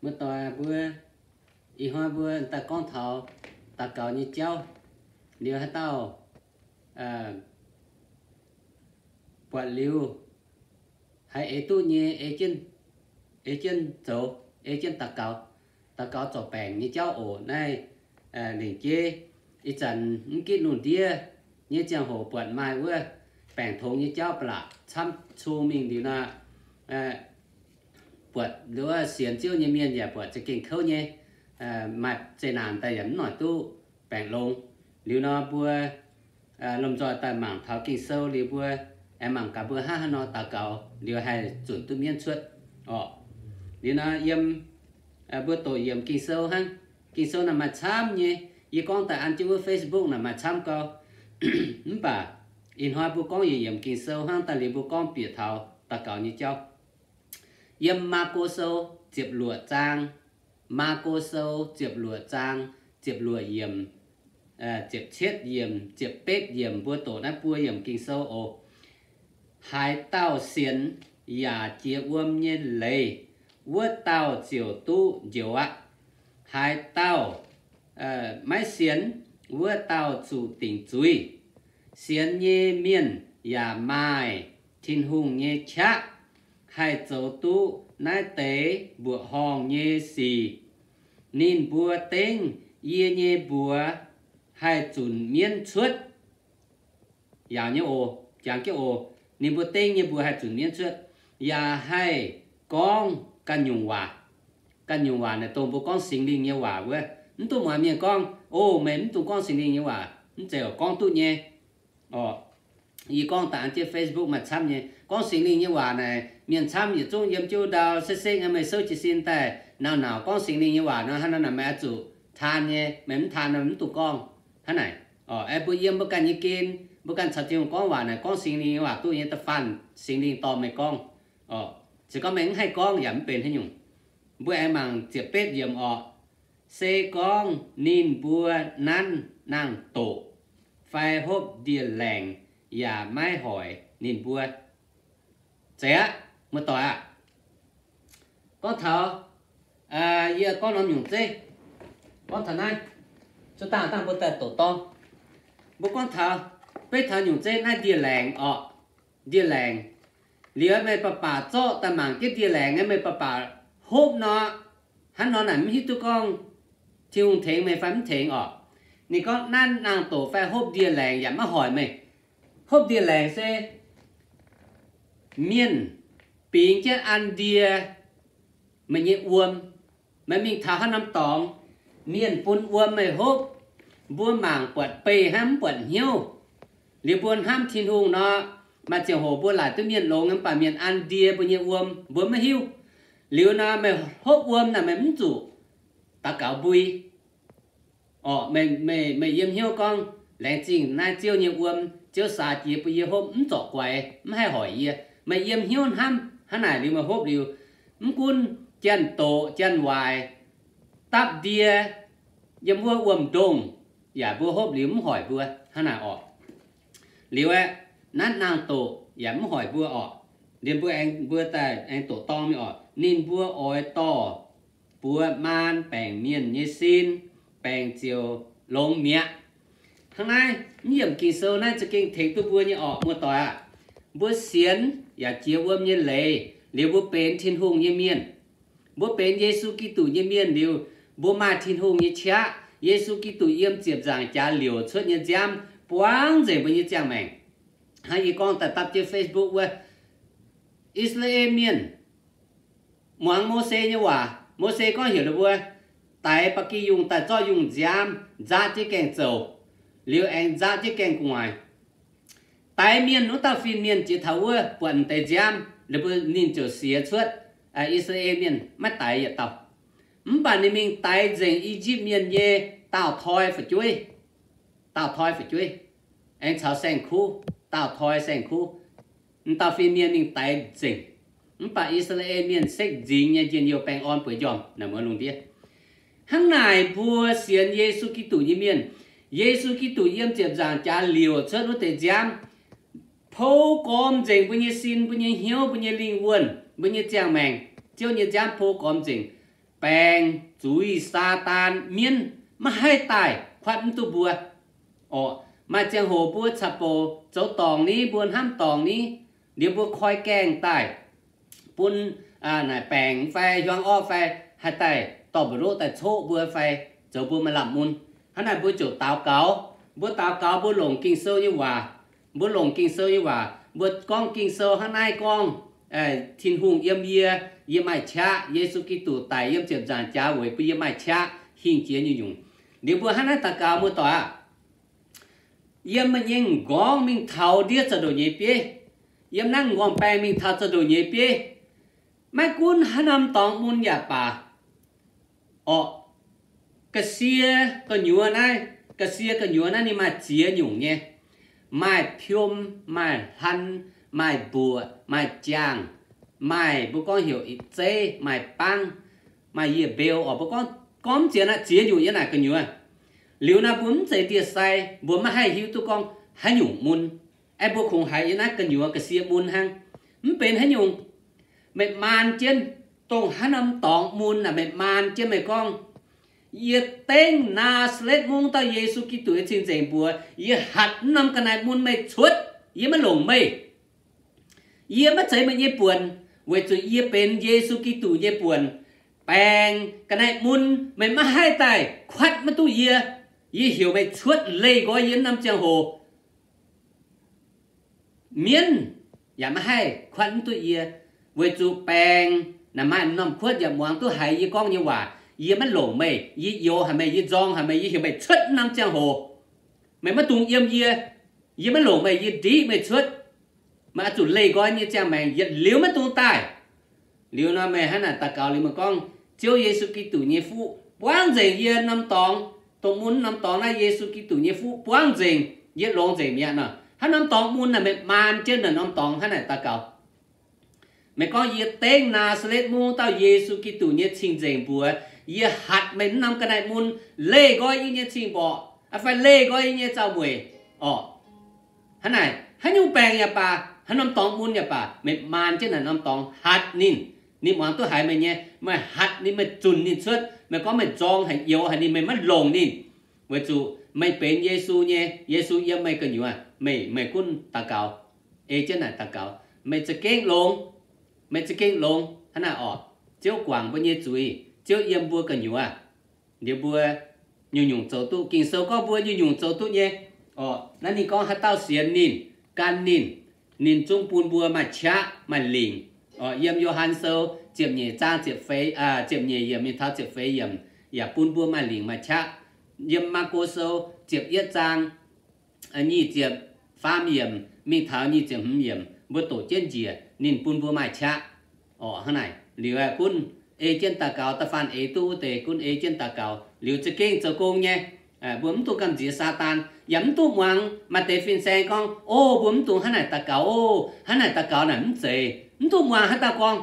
Muoz-doic mbuo, ih hnoi mbuo daaih gorngv taux daux gaux nyei jauv. Liuz haaix dauh buatc liuz, haiz eix duqv nyei, ei jienv zoux, ei jienv daux gaux, daux gaux zorc baengc nyei jauv oc. Naaiv lengc jeiv ih zanc mv gitv lungh ndiev nyei ziangh hoc buatc maaih wuov baengc tongx nyei jauv ba'laqc camv cung mingh liuz nor, buatc wuov sienx Ziouv nyei mienh yaac buatc za'gengh kouv nyei, maaih zeqc naanc daaih yaac mv noic duqv baengc longx. Liuz nor mbuo lomh nzoih daaih mangc taux Ging-Sou liuz mbuo aengx mangc gaax mbuo hnangv haaix nor daux gaux liuz haih zunc duqv mienv cuotv oc. Liuz nor yiem mbuo doqc yiemc Ging-Sou hnangv. Ging-Sou naaic maaih camv nyei. Yie gorngv daaih an jienv wuov Facebook naaic maaih camv gau. Mv baac ih hnoi mbuo gorngv yietc yiemc Ging-Sou hnangv daaih liuz mbuo gorngv bieqc taux daux gaux nyei jauv. Yiem Maako Sou ziepc luoqc zaang, Maako Sou ziepc luoqc zaang, ziepc luoqc yiemc, ziepc cietv yiemc, ziepc betv yiemc, mbuo doqc naaiv buo yiemc Ging-Sou oc. Haaix dauh sienx yaac jiex wuom nyei leiz, wuov dauh ziouc duqv njoux aqv. Haaix dauh maiv sienx, wuov dauh zuqc dingc zuiz. Sienx nyei mienh yaac maaih Tin-Hungh nyei qaqv haih zoux duqv naaiv deix mbuoqc horngh nyei sic. Ninh mbuo dengv yie nyei mbuox haih zunc mienv cuotv. Yaauc nyei oc, jangx jienv oc. Ninh mbuo dengv nyei mbuox haih zunc mienv cuotv, yaac haih gorngv ganh nyungc waac. Ganh nyungc waac naaic dongh mbuo gorngv Singx Lingh nyei waac wuov. Mv dungx muangx mienh gorngv, O, meih mv dungx gorngv Singx Lingh nyei waac. Mv zeiz oc, gorngv duqv nyei. Oc, yie gorngv daaih an jienv Facebook maaih camv nyei. Gorngv Singx Lingh nyei waac naaic mienh camv yietc zungv yiem jienv ndau sekv-sekv, meih souv jiez sin daaih nauc-nauc gorngv Singx Lingh nyei waac nor, hnangv naaic meih oix zuqc taan nyei. Meih mv taan nor mv dungx gorngv. Hnangv naaic, oc, mbuo yiem mbuo ganh nyei gen, mbuo ganh caux Tin-Hungh gorngv waac naaic, gorngv Singx Lingh nyei waac duqv nyei, da'faanh Singx Lingh dorh meih gorngv. Oc, se gorngv meih mv haih gorngv yaac mv benx haaix nyungc. Mbuo aengx mangc ziepc betv yiemc oc. Se gorngv ninh mbuo nanv naang-doqc fai hopv ndie-laengc yaac maiv hoic ninh mbuo. Zeiz aqv, muoz-doic aqv. Gorngv taux, yie gorngv norm nyungc zeiv, gorngv taux naaiv, zuov dangh dangh mbuo daaih doqc dorng. Mbuo gorngv taux, beiv taux nyungc zeiv naaiv ndie-laengc oc, ndie-laengc. Liuz meih baac baac zorqv daaih mangc jienv ndie-laengc, meih baac baac hopv nor, hnangv nor naaic mv hiuv duqv gorngv Tin-Hungh tengx meih fai mv tengx oc. Ninh gorngv nanv naang-doqc fai hopv ndie-laengc yaac maiv hoic meih. Hopv ndie-laengc se mienh bingx jienv an ndie meih nyei wuom. Meih mingh taux haaix norm dorngx, mienh bun wuom meih hopv, mbuo mangc buatc beih hnangv mv buatc hnyouv. Liuz mbuo hnamv Tin-Hungh nor, maaih ziangh hoc mbuo laaic duqv mienh longx, mv baac mienh an ndie mbuo nyei wuom, mbuo maiv hiuv. Liuz nor meih hopv wuom naaic meih mv zuqc daux gaux mbui. Orqc, meih, meih yiem hnyouv gorngv, laengz zingh naaiv Ziouv nyei wuom, Ziouv saa jiex bun yie hopv, mv zorc guaix, mv haih hoic yie. Meih yiem hnyouv hnamv hnangv naaic liuz meih hopv liuz, mv gunv janx-doqc janx-waaic dapv ndie yiem wuov wuom-ndongh, yaac mbuo hopv liuz mv hoic mbuo hnangv naaic orqc. Liuz aeqv, nanv naang-doqc yaac mv hoic mbuo orqc. Liuz mbuo aengx, mbuo daaih aengx doqc dorng mingh orqc, ninh mbuo oix dorh buoz maan baengc mienh nyei sin, baengc ziouc longx mi'aqv. Hnangv naaiv, mv yiemc Ging-Sou naaiv za'gengh tengx duqv mbuo nyei orqc, muoz-doic aah. Mbuo sienx yaac jiex wuom nyei leiz, liuz mbuo benx Tin-Hungh nyei mienh. Mbuo benx Yesu Giduc nyei mienh liuz, mbuo maaih Tin-Hungh nyei qaqv. Yesu Giduc yiem ziepc nzaangc jaax liouc cuotv nyei nziaamv buangv nzengc mbuo nyei ziangh maengc. Hnangv yie gorngv daaih dapv jienv Facebook wuov, I^saa^laa^en Mienh muangx Mose nyei waac. Mose gorngv heuc ninh mbuo daix ba'gi yungh daaih zorqv yungh nziaamv nzaatv jienv gaengh zouc, liuz aengx nzaatv jienv gaengh gu'nguaaic. Daix mienh wuov dauh fin-mienh jiex taux wuov buatc m'deix nziaamv, ninh mbuo, ninh ziouc siex cuotv. I^saa^laa^en Mienh maiv daix yietc dauh. Mv baac ninh mingh daix nzengc I^yipv Mienh nyei daauh toi fu'jueiv, daauh toi fu'jueiv, aengx caux saeng-kuv, daauh toi saeng-kuv. M'dauh fin-mienh mingh daix nzengc. Mv baac I^saa^laa^en Mienh sekv nzingx nyei njien-youh baengh orn bueix njormh naaic muonz lungh ndiev. Hnangv naaic mbuo sienx Yesu Giduc nyei mienh, Yesu Giduc yiem ziepc nzaangc jaax liouc cuotv wuov deix nziaamv, pou gormx nzengc mbuo nyei sin, mbuo nyei hnyouv, mbuo nyei lingh wuonh, mbuo nyei ziangh maengc. Ziouv nyei nziaamv pou gormx nzengc. baengc, zuiz, Saadaan, mienv maiv haih daaih kuatv mv duqv mbuo. Orqc, maaih ziangh hoc mbuo caqv-bouc zoux dorngc ni, mbuo hnamv dorngc ni, liuz mbuo koi gaengh daaih bun naaic baengc fai hiuang orqv fai haih daaih dorh mbu'ndoqv daaih coqv mbuo fai zoux mbuo maaih lamh mun. Hnangv naaic mbuo ziouc daux gaux. Mbuo daux gaux mbuo longc Ging-Sou nyei waac. Mbuo longc Ging-Sou nyei waac, mbuo gorngv Ging-Sou hnangv naaiv gorngv, Tin-Hungh yiem yie, yie maaih qaqv. Yesu Giduc daic yiem ziepc nzaangc jaax weic bun yie maaih qaqv hingh jiex nyungc-nyungc. Liuz mbuo hnangv naaiv daux gaux, muoz-doic aah, yiem meih nyei m'nqorngv mingh taux ndiev za'ndoqc nyei bieiv, yiem naaiv m'nqorngv-baeng mingh taux za'ndoqc nyei bieiv, maiv gunv haaix norm dorngx mun yaac baac, orqc, ga'sie gu'nyuoz naaiv, ga'sie gu'nyuoz naaiv ninh maaih ziex nyungc nyei. Maaih piom, maaih hlan, maaih mbuoqc, maaih jaangh, maaih mbuo gorngv heuc ih zeiv, maaih bangv, maaih yieh mbeu, orqc, mbuo gorngv, gorngv ziex naaiv, ziex nyungc yiem naaic gu'nyuoz. Liuz naaiv mbuo mv zeiz ndie-sai, mbuo maiv haih hiuv duqv gorngv haaix nyungc mun. Aeqv, mbuo kungx haiz yiem naaiv gu'nyuoz ga'sie mun hnangv. Mv benx haaix nyungc. Meih maan jienv, dongh haaix norm dorngx mun aah, meih maan jienv meih gorngv, Yie dengv Naa^saa^letv Mungv dauh Yesu Giduc nyei cing-nzengc mbuox, yie hatc mv norm ga'naaiv mun meih cuotv. Yie maiv longc meih. Yie maiv zeiz meih nyei buonc, weic zuqc yie benx Yesu Giduc nyei buonc. Baengc, ga'naaiv mun, meih maiv haih daaih kuatv maiv duqv yie. Yie heuc meih cuotv leih nqoi yie norm ziangh hoc. Mienv yaac maiv haih kuatv mv duqv yie, weic zuqc baengc naaic maaih m'normh kuotv yaac muangx duqv haiz yie gorngv nyei waac. Yie maiv longc meih, yie youx haic meih, yie nzorng haic meih, yie heuc meih cuotv norm ziangh hoc. Meih maiv dungx yiem yie. Yie maiv longc meih, yie ndiqv meih cuotv. Meih oix zuqc leih nqoi nyei ziangh maengc yietc liuz maiv dungx daaih. Liuz nor meih hnangv naaic daux gaux liuz meih gorngv, Ziouv Yesu Giduc nyei fuqv buangv nzengc yie norm dorngx, dongh mun norm dorngx naaiv, Yesu Giduc nyei fuqv buangv nzengc, yie longx nzengc mi'aqv nor. Haaix norm dorngx mun naaic meih maan jienv naaic norm dorngx hnangv naaic daux gaux. Meih gorngv, Yie dengv Naa^saa^letv Mungv dauh Yesu Giduc nyei cing-nzengc mbuox, yie hatc meih mv norm ga'naaiv mun leih nqoi yie nyei cing-mborqc, fai leih nqoi yie nyei zaux-mueic, orqc. Hnangv naaic, haaix nyungc baengc yaac baac, haaix norm dorngx mun yaac baac, meih maan jienv naaic norm dorngx hatc ninh. Ninh muangx duqv haiz meih nyei, meih hatc ninh, meih zunc ninh cuotv, meih gorngv meih nzorng haic, youx haic ninh, meih maiv longc ninh, weic zuqc meih benx Yesu nyei, Yesu yiem meih gu'nyuoz, meih, meih gunv daux gaux, ei jienv naaic daux gaux, meih za'gengh longx. Meih za'gengh longx. Hnangv naaic orqc, Ziouv guangc mbuo nyei zuiz, Ziouv yiem mbuo gu'nyuoz. Liuz mbuo nyungc-nyungc zoux duqv. Ging-Sou gorngv mbuo nyungc-nyungc zoux duqv nyei. Orqc, naaiv ninh gorngv haaix dauh sienx ninh, gan ninh, ninh zungv bun mbuo maaih qaqv maaih lingc. Orqc, yiem Yo^han Sou ziepc nyeic zaang ziepc feix, ziepc nyeic yiemc mingh taux ziepc feix yiemc yaac bun mbuo maaih lingc maaih qaqv. Yiem Maako Sou ziepc yietv zaang nyic ziepc faam yiemc mingh taux nyic ziepc hmz yiemc mbuo doqc jienv njiec, ninh bun mbuo maaih qaqv. Orqc, hnangv naaic liuz gunv ei jienv daux gaux, da'faanh eix duqv wuov deix gunv ei jienv daux gaux liuz za'gengh zoux gong nyei. Mbuo mv dungx gamh nziex Saadaan, yaac mv dungx muangx maaih deix fin-saeng gorngv, O, mbuo mv dungx hnangv naaic daux gaux, o, hnangv naaic daux gaux naaic mv zeiz. Mv dungx muangx haaix dauh gorngv.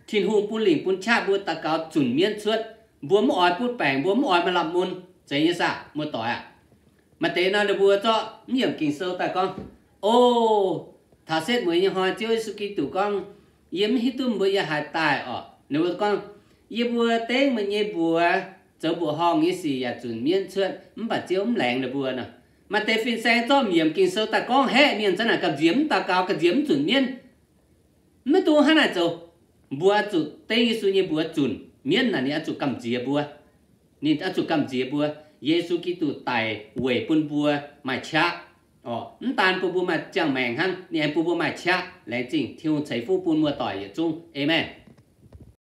Tin-Hungh bun lingc bun qaqv mbuo daux gaux zunc mienv cuotv. Mbuo mv oix butv baengc, mbuo mv oix maaih lamh mun. Zeiz nyei saah, muoz-doic aah? Maaih deix nor ninh mbuo zorqv mv yiemc Ging-Sou daaih gorngv, O, taux setv mueiz nyei hnoi Ziouv Yesu Giduc gorngv, Yie mv hiuv duqv mbuo yiem haaix daaih orqc. Ninh mbuo gorngv, Yie mbuo dengv meih nyei mbuox zoux mbuoqc horngh nyei sic yaac zunc mienv cuotv, mv baac Ziouv mv laengz ninh mbuo nor. Maaih deix fin-saeng zorqv mv yiemc Ging-Sou daaih gorngv haeqv mienh, zanc naaic gamh nziex mv daux gaux, gamh nziex mv zunc mienv. Mv dungx hnangv naaic zoux. Mbuo oix zuqc dengv Yesu nyei mbuox zunc mienv naaic, ninh oix zuqc gamh nziex mbuo. Ninh oix zuqc gamh nziex mbuo. Yesu Giduc daic weic bun mbuo maaih qaqv. Orqc, mv daan bun mbuo maaih ziangh maengc hnangv, ninh aengx bun mbuo maaih qaqv. Laengz zingh Tin-Hungh ceix fuqv bun muoz-doic yietc zungv. Aamen.